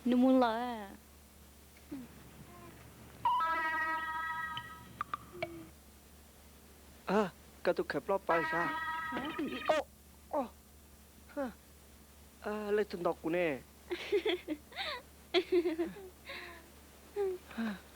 Nws mus lawm. Koj tus khaws plaub pawg sab. Leej twg ntaus kuv ne?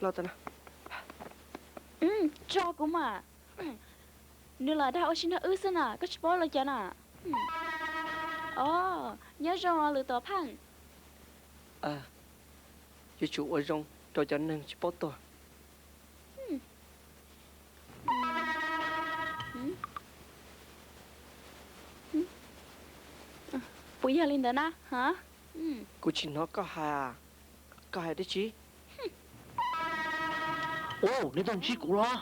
Los tau na. Tso kuv mas. Nws lam dag ua si nrog wb xwb na, koj tsis paub los cas na. Os, nyob zoo lwm tus phaj. Yuav tsum ua zoo rau cov neeg tsis paub tuag. Puas yog li ntawd na? Kuv tsis hnov koj hais. Koj hais dab tsi? Ua, nej tuaj ntsib kuv los?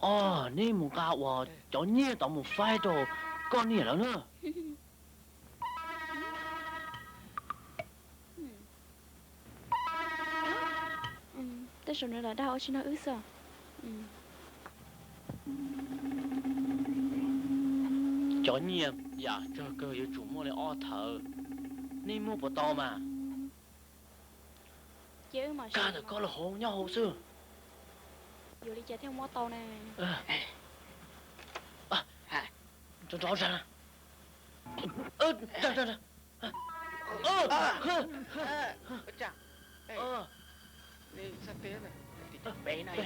Os, nej mus nqa uas cov nyiaj tod mus faib rau koj niam lawv na. Tej zaum nws lam dag ua si nrog wb xwb. Cov nyiaj yam tsawg kawg yuav tsum muaj li ob thawv. Nej muaj puas tau mas? Kag ntawm koj los hauv nyob hauv xwb. Yuav li cas thiaj muab tau ne? Nrov nrov.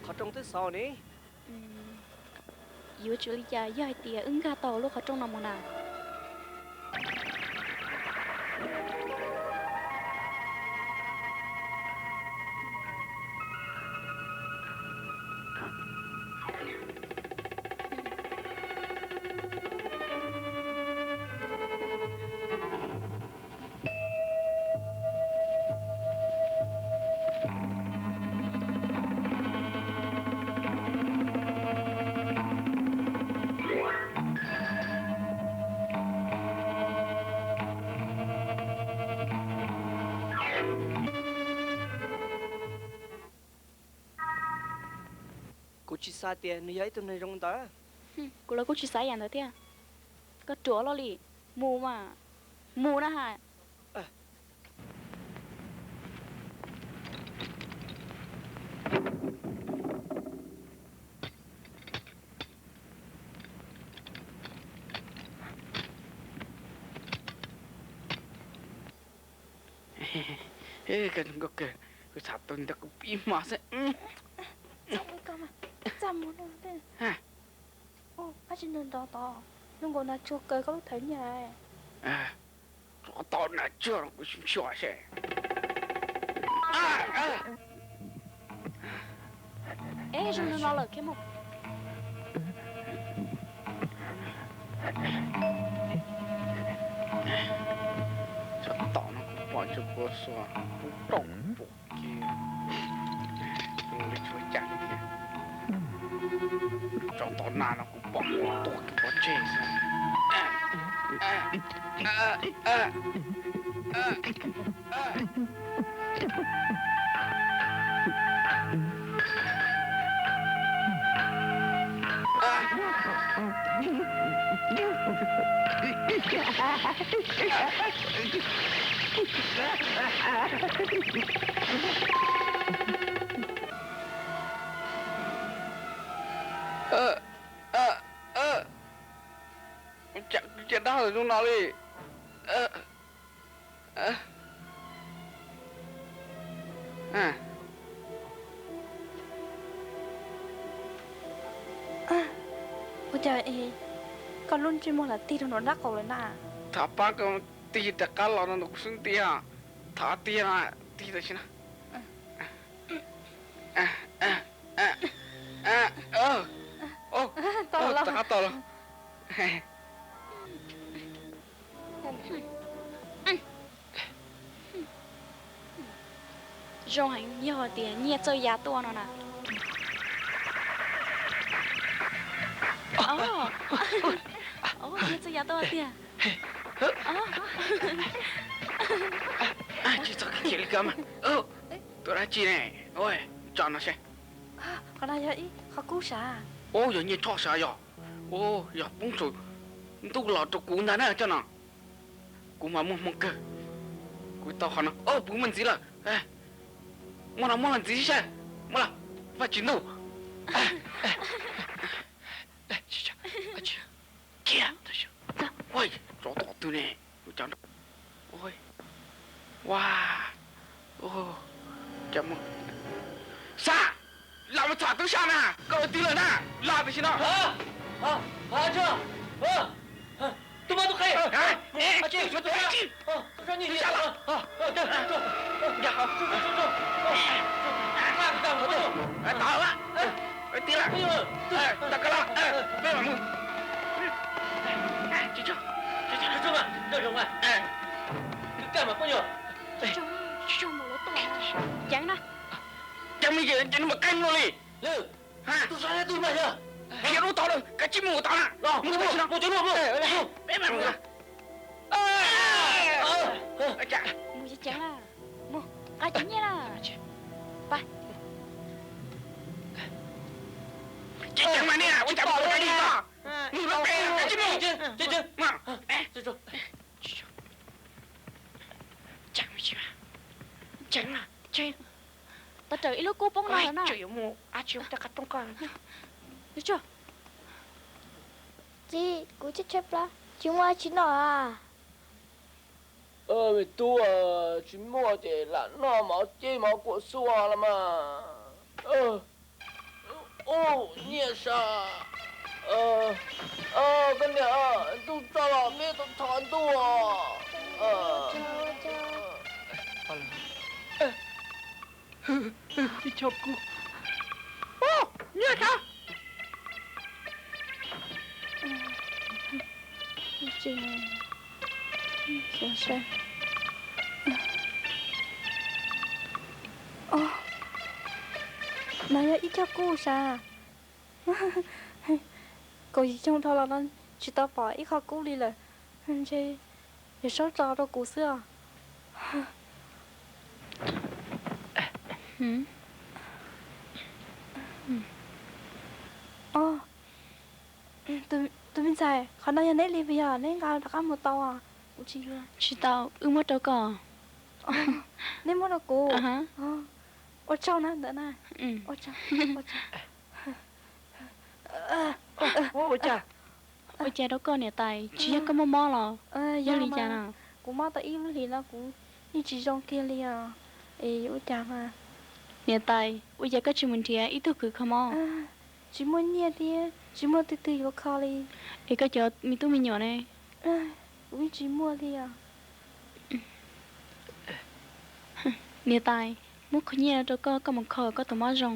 Qhov rooj twb xaus ne. Yuav tsum li cas yog hais tias wb nkag tau lub qhov rooj no mus na? Kuv tsis xav tias nws yog ib tug neeg zoo ntawd. Kuv los kuj tsis xav yam ntawd thiab. Koj ruam loj li, mus mas, mus na ha. Koj zoo nkauj kawg, kuv xav tus ntawd kuv pib hmo xwb. Txaj muag no. Dab tsi nrov nrov tod? Zoo nkaus nas tsuag kaw koj lub thawv nyiaj. Tau nas tsuag no kuv xyuas seb. Es zoo no lawm khiav mus. Tsov tom no kuv pom tsuas kua xua kub rooj pum kiag, li tshuav cas li thiab. Tsov tom nas no kuv pom kuv tuag kiag pov tseg xwb. Ua cas kuv cia dab laug zoo no li? Ua cas koj lub ntsej muag lam tig rau nram nraub qaum lawm na? Thov pab koj tig rov qab los no kuv xub ntiag. Thov tig, tig tam sim no. Tau los, tau los. Zoo heev, yog tias nyiaj txawj ya tuaj no na. Nyiaj txawj ya tuaj tiag. Tsis txhob khiav li ko mas. Tuaj dab tsi ne? Tso no seb. Qhov no yog ib qho kub sav. Ub, yog nyiaj tshoj sav yog. Ub, yog poob saum ntuj los rau kuv ntag na cov no. Kuv mas muaj hmoo kawg. Kuv tau qhov no, o, kuv muaj ntxiv lawm. Muaj los muaj los ntxiv seb, muaj los, Vaj Tswv Ntuj. Ua, tsov tom twg ne? Ua, Xab, los mus txhom tub sab na, koj ua twg lawm na, los tam sim no. Tus mas tus qhe. Tod, tod, peb mam mus. Ceev na, ceev me ntsis ces nws mam qeeb luaj li. Qhia lub tod lawm, kav tsij mus tod na. Mus, mus, mus, mus, peb mam mus. Mus ceev ceev na, mus nqa cov nyiaj na. Ceev ceev mas nej ua cas mus tau li ko. Mus lawm peb, kav tsij mus. Ceev, ceev, ceev. Tau raws ib lub kub poob no na. Tsis, kuv tshaib tshaib plab, tsis muaj dab tsi noj a. Me tub, tsis muaj ces lam noj mov ceb mov kuam xua los mas. Ub, nyiaj sas. Koj niam, ntuj tsaus los peb tau thov ntuj. Ib co kub. Nyiaj sas. No yog ib co kub sas. Kaum yim xyoo dhau los no tsis tau pom ib qho kub li lawm. Ntshe yawg Saub tso rau kuv xwb os. Tus me ntxhais, qhov no yog neb li puas yog? Neb nqa rov qab mus tau os. Kuv tsis yuav. Tsis tau, wb muab rau koj. Neb muab rau kuv. Ua tsaug na ntawd na. Ua tsaug, ua tsaug. Ua cas? Ua cas rau koj niam tais, tsis yog koj muaj mob los? Yog li cas no? Kuv mob tau ib lub hlis no kuv yeej tsis zoo kiag li os. Es ua cas mas? Niam tais, ua cas koj tsis mus nrhiav ib tug kwv kho mob? Tsis muaj nyiaj thiab tsis muaj twg twg yuav kho li. Es koj cov me tub me nyuam ne? Kuv yeej tsis muaj li os. Niam tais, muab qhov nyiaj no rau koj, koj mus kho koj tus mob zoo.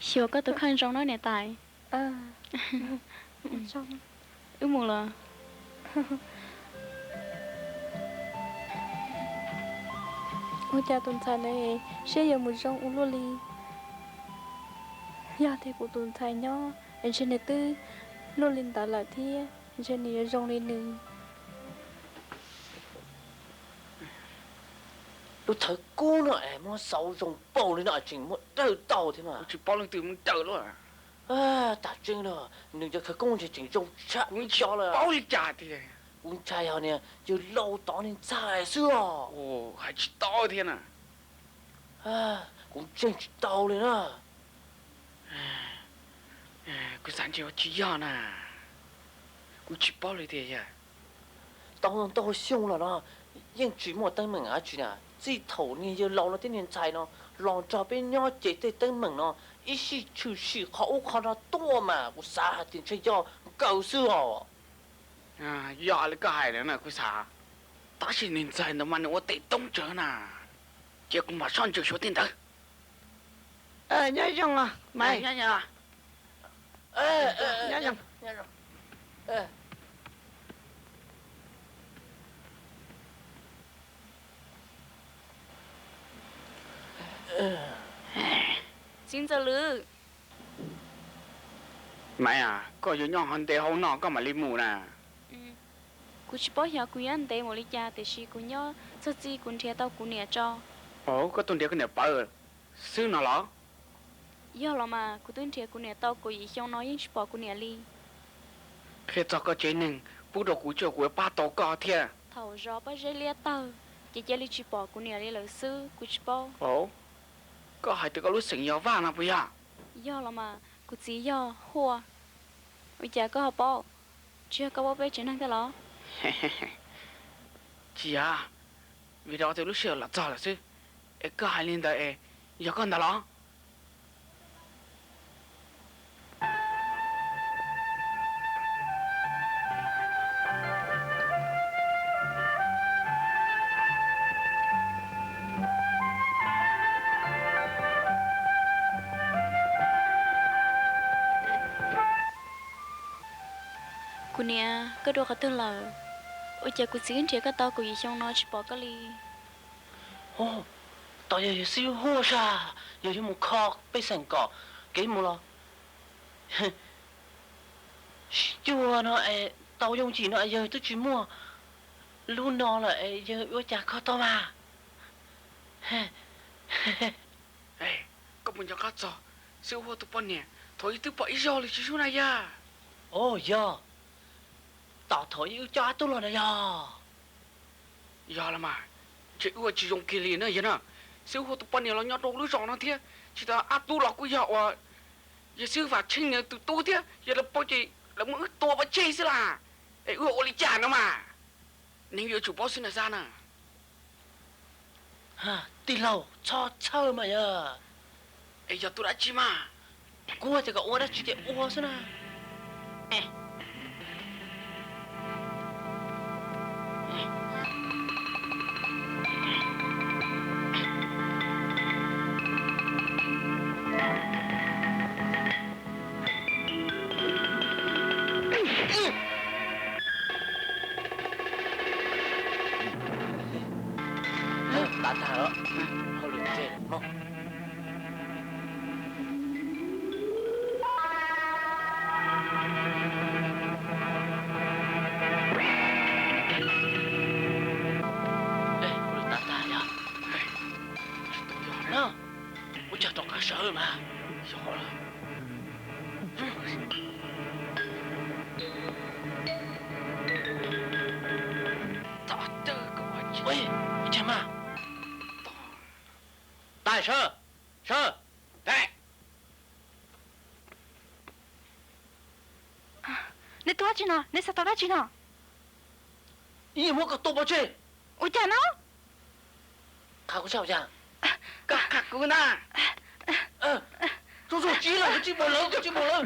Xyuas koj tus kheej zoo na niam tais. Wb mus los. Ua cas tus ntxhais ntawd siab yuav mus zoo ua luaj li? Yog tias kuv tus ntxhais nyob es ntshe nws twb luaj li ntawd lawm thiab, ntshe nws yuav zoo li nws. Lub thawv kub no es muab xauv zoo npaum li no tseem muab dawj tau thiab mas. Kuv tsis paub leej twg muab dawj luaj. Tam tseeb no, nws cov khawv koob ntshe tseem zoo tshaj kuv cov lawm. Paub li cas tiag. Kuv ntshai yog niag yawg laus tod niag ntxhais xwb os. Hais tsis tau thiab na. Kuv ntseeg tsis tau li na. Kuv xav ntshe ua tsis yog na. Kuv tsis paub li tiag yog. Tau ntau xyoo los no yeej tsis muaj teeb meem dab tsi na. Txij thaum niag yawg laus no thiab niag ntxhais no los nrog peb nyob ces tej teeb meem no ib sij tshwm sim qhov ub qhov no tuaj mas kuv xav hais tias ntshe yog nkawd xwb os. Yog li koj hais lawm na kuv xav, tab sis niag ntxhais ntawd mas nws ua tes toob tsawv na, ces kuv mam soj ntsws xyuas tej ntawd. Nyob zoo os Maiv. Txiv ntxawm Lwm. Maiv, koj yuav nyob ho ntev hauv no koj mam li mus na. Kuv tsis paub xyov kuv yuav ntev mus li cas tiam sis kuv nyob txog txij kuv nrhiav tau kuv niam tso. Koj tuaj nrhiav koj niam pawv xwb no los? Yog los mas, kuv twb nrhiav kuv niam tau kaum yim xyoo no yeej tsis pom kuv niam li. Qhia txog koj tsev neeg, pub rau kuv tso kuv pab tau koj thiab. Thaum zov pob zeb liab tawg ces cia li tsis pom kuv niam li lawm xwb, kuv tsis paub. Koj hais tias koj lub xeem yog Vaj no puas yog? Yog los mas, kuv txiv yog Huaj. Ua cas koj ho paub? Tsis yog koj paub peb tsev neeg thiab los? Tsis yog, vim rau tias lub sij hawm los txog lawm xwb. Es koj hais li ntawd es yog koj ntag los? Kuv niam, koj dua qhov twg lawm? Ua cas kuv txiv wb nrhiav koj tau kaum yim xyoo no tsis pom koj li? Tos yog yawg xib hwb Huaj sas, yawg yuav mus kho pej xeem kom kev mus los. Sib cuag no es tau yooj yim no es yawg twb tsis muaj lub no lawm es yawg ua cas kho tau mas? Koj puas nco qab txog xib hwb Huaj tus poj niam thaum ub twb pom ib zaug li tsis sub na yog? Os yog, tom thaum ub wb coj Ab Tub los na yog? Yog los mas, ntshe wb ua tsis zoo kiag li na yog na. Xib hwb Huaj tus poj niam los nyob rau lub zos no thiab, tsis tas Ab Tub los kuj yog uas yawg xib hwb Vam Tsheej nws tus tub thiab, yog lawv paub ces lawv muab wb tua pov tseg xwb las. Es wb ua li cas no mas? Neeg yuav tsum paub xwb na Xab na. Tij laug, txhob txhawj mas yog. Es yog tus dab tsi mas? Kuv hais tias kom ua dab tsi ces ua xwb na. Tav tag lawm, hauj lwm tseg lawm mog. Hauj lwm tav tag yog. Ua cas rov qab sawv mas. Ua cas mas. Tais, sawv, sawv. Neb tua dab tsi no? Neb xav tau dab tsi no? Ib yam muab koj tua pov tseg. Ua cas no? Qha kuv saib ua cas. Koj qha kuv na. Txhob txhob tsis lawm, tsis pom lawm, tsis pom lawm.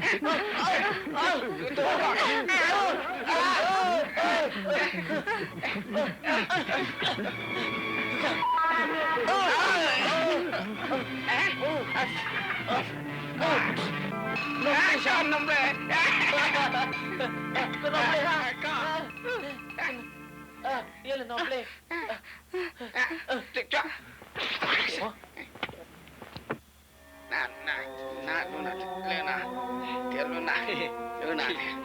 Noj nplej, noj nplej ha. Koj, yog li noj nplej. Lub no, lub no, lub no thiab,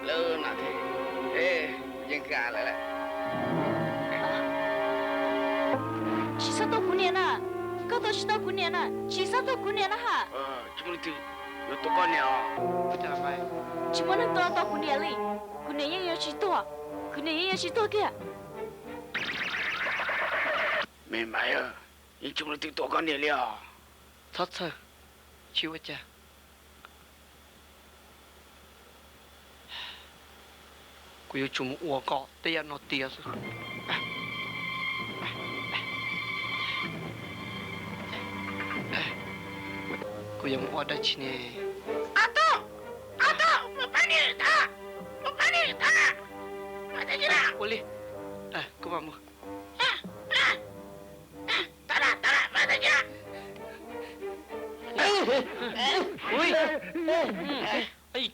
lub no thiab. Yeej kawg lawm. Tsis txhob tua kuv niam na. Koj tua tsis tau kuv niam na, tsis txhob tua kuv niam na ha. Tsis muaj leej twg yuav tua koj niam os. Tsis muaj neeg tua tau kuv niam li. Kuv niam yeej yuav tsis tuag, kuv niam yeej yuav tsis tuag kiag. Me Maiv, yeej tsis muaj leej twg tua koj niam li os. Txhob txhawj, tsis ua cas. Kuv yuav tsum mus ua kom tej yam no tiav xwb. Kuv yuav mus ua dab tsi ne? Ob tug, ob tug, mus pab niam tag, mus pab niam tag. Ua li, kuv mam mus.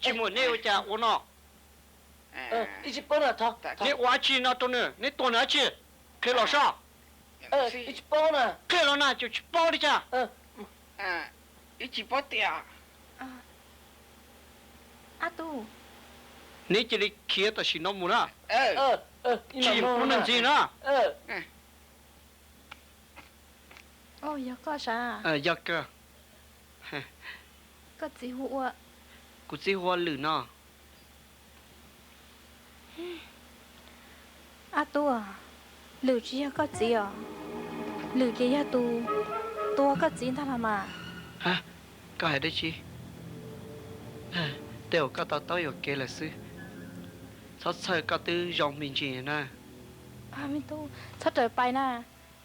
Tsis muaj nej ua cas ua no. Nej ua dab tsi no rau nws, nej tua nws dab tsi? Qhia los saib. Qhia los na, ces tsis paub li cas. Neb cia li khiav tam sim no mus na. Tsis pub nej ntxiv na. Yog koj sav? Yog kawg. Koj txiv hu ua? Kuv txiv hu ua Lwm no. Ab tub, Lwm tsis yog koj txiv os, Lwm ces yog tus tua koj txiv ntag los mas. Koj hais dab tsi? Tej uas koj to taub yuam kev lawm xwb, txhob txhawj, koj twb zoo me ntsis na. Tub, txhob raws pais na,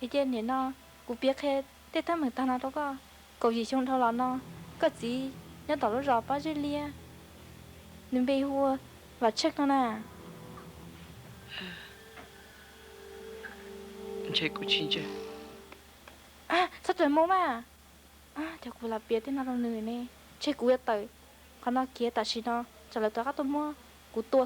es cia nim no kuv piav qhia tej teeb meem tag no rau koj. Kaum yim xyoo dhau los no, koj txiv nyob tom lub zos Pab Zeb Liab, nws npe hu ua Vam Tsheej no na. Ntshe kuv tsis ntse. Txhob raws mus mas, cov kuv lam piav tej no rau nws ne, ntshe kuv yuav tawm qhov no kiag tam sim no, tsam lawv rov qab tuaj muab kuv tua